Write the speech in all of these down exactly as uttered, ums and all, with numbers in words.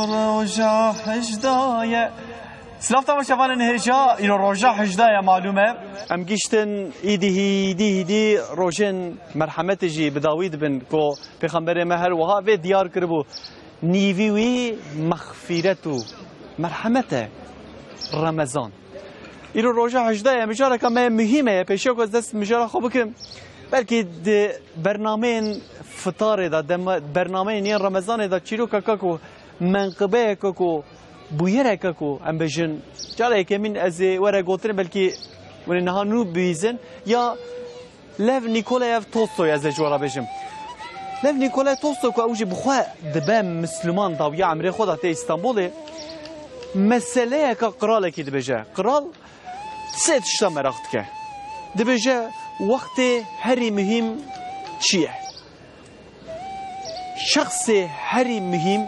Roja hejda ye. Silav temaşevanên hêja, îro roja hejda ye, malûm e. Em giştin îdî hîdî hîdî rojên merhemetê jî bi dawî dibin ku Pêxemberê me her wiha vê diyar kiribû. Nîvî wî mexfîret û merhemet e. Remezan. Îro roja hejda ye, mijareka me muhîm e, pêşiya ku ez dest mijara xwe bikim. Belkî di bernameyên fitarê de, dema-, bernameyên yên Remezanê de çîroka ku menqibeyeke ku bûyereke ku em bêjin, cara yekemîn ez ê were gotin, belkî hûn ê niha nû bibîzin, ya Lev Nikolayev Tolstoy ez ê ji we re bêjim. Lev Nikolayev Tolstoy ku ew jî bi xwe dibe Misliman, dawiya emrê xwe de tê Îstanbulê, meseleyeke qiralekî dibêje. Qral sê tişta meraq dike. Dibêje, wextê herî muhîm çi ye? Şexsê herî muhîm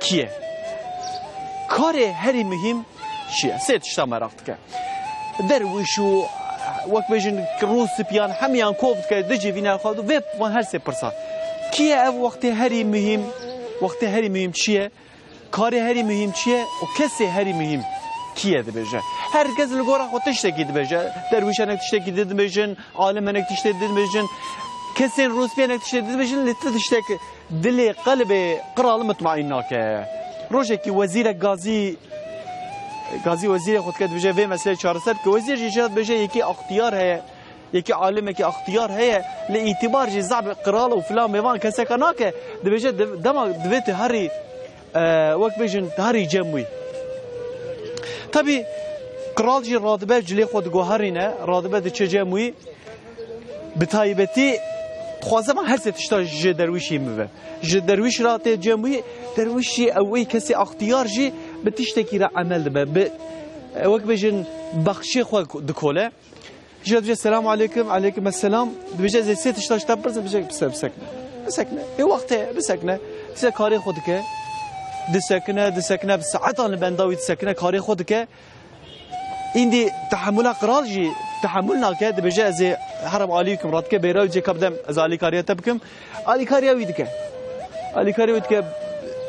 kî ye? Karê herî muhîm çi ye? Sê tişta meraq dike. Derwîş û, wek bêjin, rûspîyan hemiyan kov dike, di civîna xwe de vê van her sê pirsa. Kî ye ev wextê herî muhîm? Wextê herî muhîm çi ye? Karê herî muhîm çi ye û kesê herî muhîm kî ye dibêje. Her kes li gora xwe tiştekî dibêje. Derwîş hinek tiştekî din dibêjin, alim hinek tiştekî din dibêjin, kesên rûspî hinek tiştekî din dibêjin, lê ti tiştek dilê qelbê qral mitmaîn nake. Rojekî wezîrek gazî, gazî wezîrê xwe dike dibêje vê meseleyê çareser bike. Wezîr jî jî dibêje yekî extiyar heye. Yekî alimekî extiyar heye, lê îtîbar jî zehf qral û filan mêvan keseka nake, dibêje div-, dema divê tu herî, e, wek bêjin, tu herî cem wî. Tabî, qral jî radibe cilê xwe diguherîne, radibe diçe cem wî. Bi taybetî, dixwaze van her sê tişta ji derwîşî bibe. Ji derwîş re tê cem wî, derwîş jî ew wê kesê extiyar jî bi tiştekî re emel dibe. Bi, e, wek bêjin, bexçê xwe dikole. Ji dibêje, "Selamu aleykum." "Aleykum esselam." Dibêje, "Ez ê sê tişta ji te bipirsim." Dibêje, "Bise, bisekine. Bisekine. Ê wext heye, bisekine." Dibêje, karê xwe dike. Disekine, disekine, bi saetan li benda wî disekine, karê xwe dike. Îndî tehemula qral jî tehemul nake. Dibêje, "Ez ê herim alî wî kim radike, bêra wî cê ka bidem, ez alîkariya te bikim." Alîkariya wî dike. Alîkariya wî dike,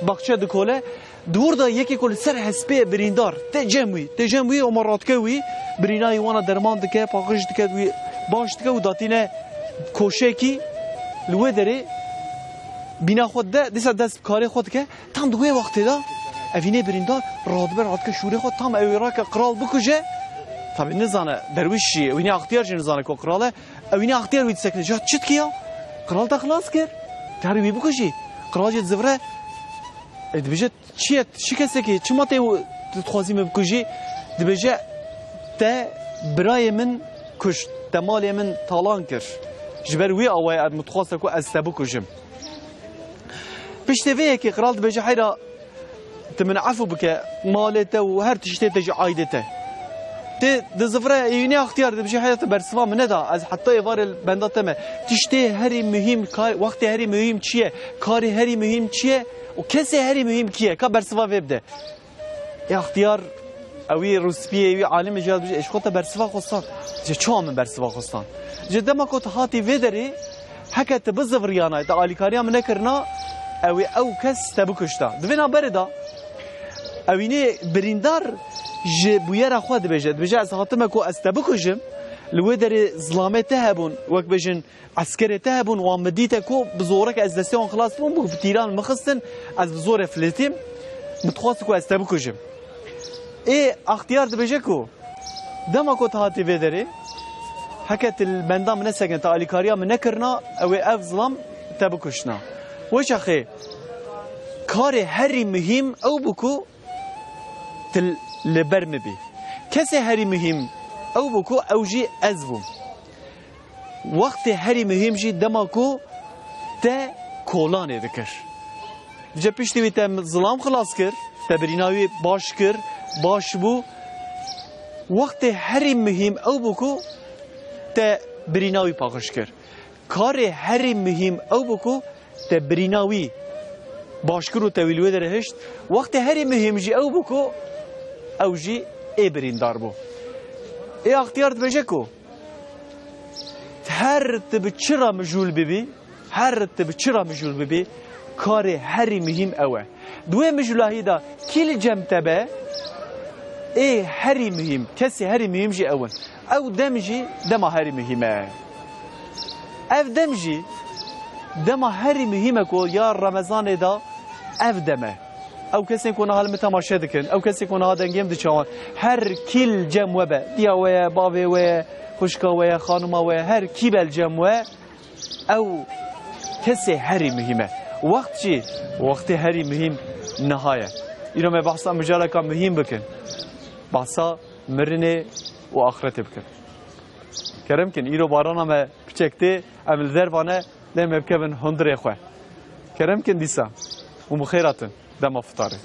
baxçe dikole. Di wir de yekê ku li ser hespê ye birîndar, tê cem wî, tê cem wî, û ma radike wî, birînayî wana derman dike, paqij dike, wî baş dike û datîne koşekî li wê derê bîna xwe dide, dîsa dest bi karê xwe dike. Tam di wê wextê de evînê birîndar radibe, radike şûrê xwe, tam ew ê rake qral bikuje. Tabî nizane, derwîş jî, ewînê extiyar jî nizane ku qral e. Ewînê extiyar wî disekine. "Ya çi dikî ya? Qral te xilas kir. Te herî wî bikujî." Qral jî dizivire. E, dibêje, "Çi ye? Çi kesekî? Çima tê û tu dixwazî min bikujî?" Dibêje, "Te birayê min kuşt, te malê min talan kir. Ji ber wî awayê ez min dixwaste ku ez te bikujim." Piştê vê yekê qral dibêje, "Heyra, tu min efû bike, malê te û her tiştê te ji aydê te." Tê dizivire, ewînê extiyar dibêje, "Heyra, tu bersiva min neda, ez heta êvarê li benda te me. Tiştê herî muhîm, ka-, wextê herî muhîm çi ye? Karê herî muhîm çi ye? Û kesê herî muhîm kî ye? Ka bersiva vê bide." Ê extiyar, ewî rûspiyê, ewî alimê jî dibêje, "Ê ji xwe te bersiva xwestan." Dibêje, "Çawa min bersiva xwestan?" Dibêje, "Dema ku tu hatî vê derê, heke tu biziviriyana, te alîkariya min nekirina, ew ê ew kes te bikuşta." Di vê navberê de, ewînê birîndar ji bûyera xwe dibêje. Dibêje, "Ez hatime ku ez te bikujim, li wê derê zilamê te hebûn, wek bêjin, eskerê te hebûn, wan min dîte ku bi zoreke ez destê wan xilas bûm, bi tîran min xistin, ez bi zorê filêtîm, min dixwest ku ez te bikujim." Ê extiyar dibêje ku dema ku tu hatî vê derê, heke tu li benda min nesekine, tu alîkariya min nekirina, ew ê ev zilam te bikuştina. Wê çaxê karê herî muhîm ew bû ku tu li ber min bî. Kesê herî muhîm ew bû ku ew jî ez bûm. Wextê herî muhîm jî dema ku te kolanê dikir. Dibêje piştî wî te zilam xilas kir, te birîna wî baş kir, baş bû. Wextê herî muhîm ew bû ku te birîna wî paqij kir. Karê herî muhîm ew bû ku te birîna wî baş kir û te wî li wê derê hişt. Wextê herî muhîm jî ew bû ku ew jî ê birîndar bû. Ê extiyar dibêje ku her tu bi çi re mijûl bibî, her tu bi çi re mijûl bibî, karê herî muhîm ew e. Di wê mijûlahî de kî li cem te be, ê herî muhîm, kesê herî muhîm jî ew in. Ew dem jî dema herî muhîm e. Ev dem jî dema herî muhîm e ku ya Remezanê de ev dem e. Ew kesên ku niha li min temaşe dikin, ew kesên ku niha dengê min diçawan, her kî li cem we be, diya we ye, bavê we ye, xwişka we ye, xanima we ye, her kî be li cem we, ew kesê herî muhîm e. Wext jî, wextê herî muhîm niha ye. Îro me behsa mijareka muhîm bikin. Behsa mirinê û axretê bikin. Kerem kin, îro barana me piçek tê, em li derva ne, lê me bikevin hundirê xwe. Kerem kin dîsa. Hûn bi xêr hatin. Dema fitarê.